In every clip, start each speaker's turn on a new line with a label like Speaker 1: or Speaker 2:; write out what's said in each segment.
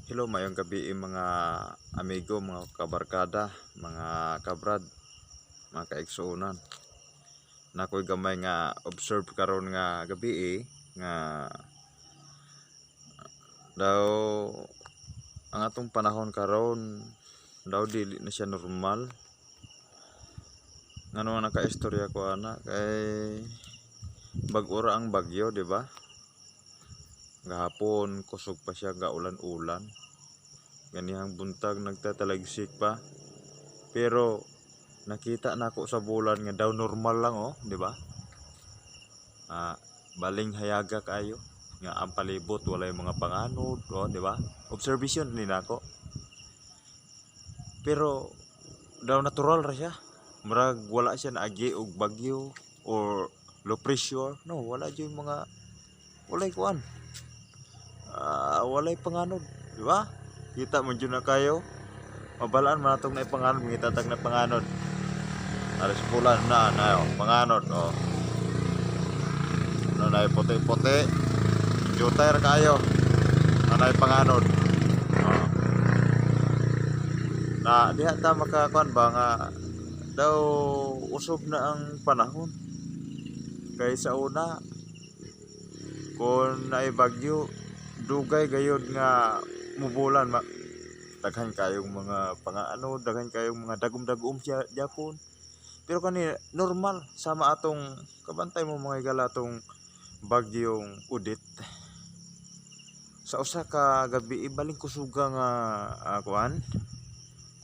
Speaker 1: Hello, maayong gabi, mga amigo, mga kabarkada, mga kabrad, mga kaigsuonan. Nakoy gamay nga observe karon nga gabi nga daw ang atong panahon karon daw dili na siya normal. Ngano nakaistorya ko ana kay bag-o ra ang bagyo, di ba? Gahapon kusog pa siya, gaulan-ulan. Ganihang buntag nagtatalagsik pa. Pero nakita nako sa bulan nga daw normal lang oh, di ba? Baling hayaga kayo nga ang palibot walay mga panganod, oh, di ba? Observation ni nako. Pero daw natural ra siya. Murag wala siya naagi og bagyo or low pressure. No, wala jud mga walay kuan. Walay panganod, di ba? Kita mo jud na kayo. Mabalaan man atong naipanganod, mangita tag na panganod. Aris bulan na na oh, panganod oh. Ano na puti-puti. Jutay ra kayo. Na panganod. Oh. Na diha ta makakuan ba nga daw usob na ang panahon. Kay sa una, kung naay bagyo, dugay gayod nga mubulan ma daghan kayong mga pangaano, daghan kayong mga dagom-dagom siya Japon. Pero kani normal sama atong kabantay mo, mga higala, atong bagyong Odette. Sa usa ka gabi baling kusuga nga kuan,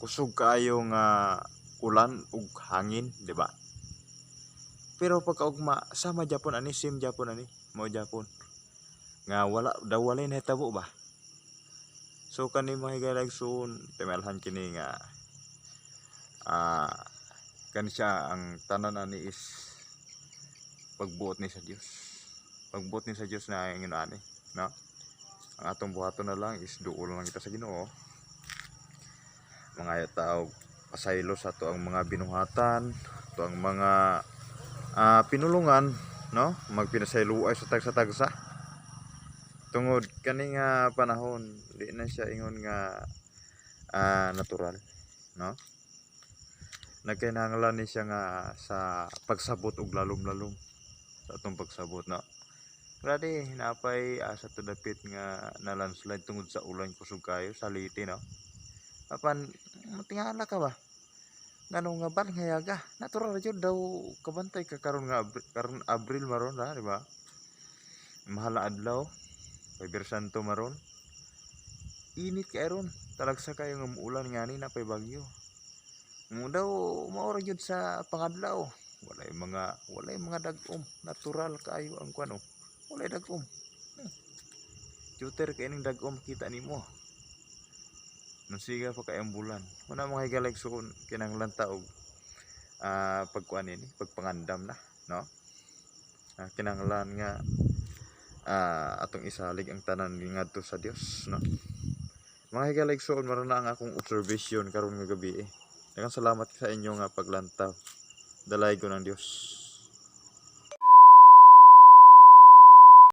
Speaker 1: kusog kaayo nga ulan ug hangin, di ba? Pero pagkaugma sama japon ani, same japon ani, mao japon. Nga wala daw, walay nahitabo ba? So kani, mga higala igsoon, timalhan kini nga kani siya ang tanan ani is pagbuot ni sa Dios. Pagbuot ni sa Dios na ingon ani, no? Ang atong buhaton na lang is duol lang kita sa Ginoo. Mga tao pasaylo sa ato ang mga binuhatan, ato ang mga pinulungan, no? Magpinasayloay sa tagsa-tagsa. Tungod kani nga panahon, di na siya ingon nga natural, no? Nagkinahanglan ni siya nga sa pagsabot og lalom-lalom sa atong pagsabot, no? Grabe, napay asa to dapit nga na landslide tungod sa ulan kusog kayo sa Leyte, no? Apan matingala ka ba? Ngano nga baling hayaga, natural ra jud daw kabantay ka karon nga karon Abril maron ra, di ba? Mahal na adlaw, kay Santo maron. Init kay ron, talagsa kayo nga muulan ngani napay bagyo. Mo daw mao ra jud sa pangadlaw. Walay mga dagom, natural kaayo ang kuan oh. Walay dagom. Tutor kay ning dagom kita nimo. Nasiga pa kay ang bulan. Una, mga higala igsoon, kinahanglan ta og pagkuan ini, pagpangandam na, no? Kinahanglan nga atong isalig ang tanan ngadto sa Dios, no? Mga higala igsoon, maron na ang akong observation karon nga gabi eh. Daghang salamat sa inyo nga paglantaw. Dalaygon ang Dios.